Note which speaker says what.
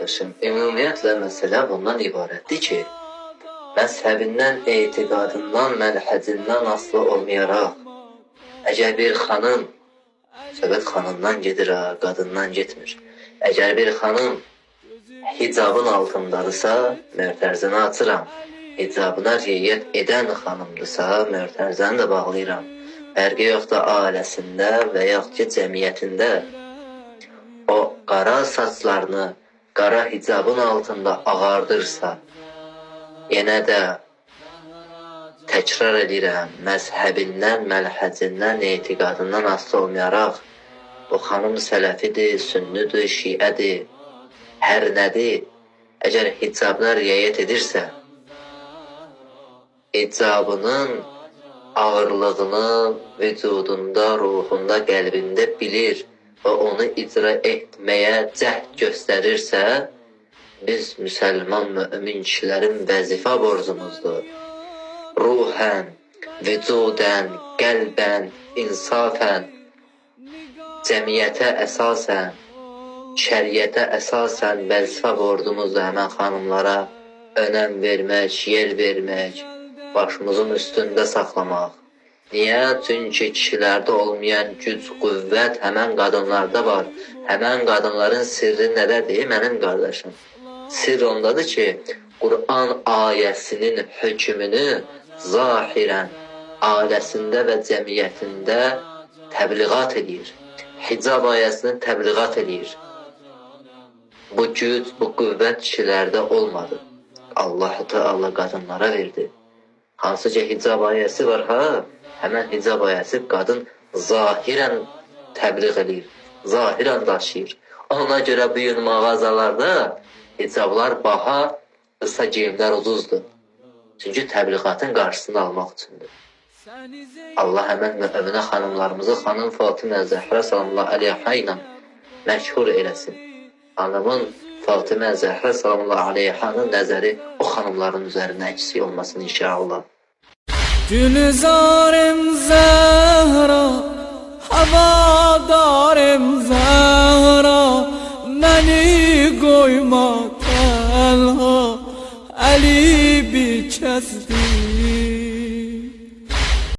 Speaker 1: qardaşım, ümumiyyətlə məsələ bundan ibarətdir ki, məzhəbindən, etiqadından, mənhəcindən asılı olmayaraq, əgər bir xanım, söhbət xanımdan gedir ha, qadından getmir. Əgər bir xanım hicabın altındadırsa, möhtərzəni açıram. Hicabına riayət edən xanımdırsa, möhtərzəni də bağlayıram. Fərqi yoxdur ailəsində və yaxud ki, cəmiyyətində o qara saçlarını qara hicabın altında ağardırsa, yenə də təkrar edirəm, məzhəbindən, mənhəcindən, etiqadından asılı olmayaraq, bu xanım sələfidir, sünnüdür, şiədir, hər nədir, əgər hicabına riayət edirsə, hicabının ağırlığını vücudunda, ruhunda, qəlbində bilir və onu icra etməyə cəhd göstərirsə, biz müsəlman mömin kişilərin vəzifə borcumuzdur. Ruhən, vücudən, qəlbən, insafən, cəmiyyətə əsasən, şəriətə əsasən vəzifə borcumuzdur həmən xanımlara önəm vermək, yer vermək, başımızın üstündə saxlamaq. Niyə? Çünki kişilərdə olmayan güc, qüvvət həmən qadınlarda var. Həmən qadınların sirri nədədir, mənim qardaşım? Sirr ondadır ki, Quran ayəsinin hökmünü zahirən ailəsində və cəmiyyətində təbliğat edir. Hicab ayəsini təbliğat edir. Bu güc, bu qüvvət kişilərdə olmadı. Allah Teala qadınlara verdi. Hansı ki hicab ayəsi var ha, həmən hicab ayəsi qadın zahirən təbliğ edir, zahirən daşıyır. Ona görə bu gün mağazalarda hicablar baha, qısa geyimlər ucuzdur. Çünki təbliğatın qarşısını almaq üçündür. Allah həmən möminə xanımlarımızı xanım Fatimə Zəhra salamullah əleyhə ilə məşhur eləsin. Xanımın Fatimə Zəhra salamullah əleyhanın nəzəri o xanımların üzərinə əksik olmasın inşallah.
Speaker 2: Gülzarım Zehra, havadarım.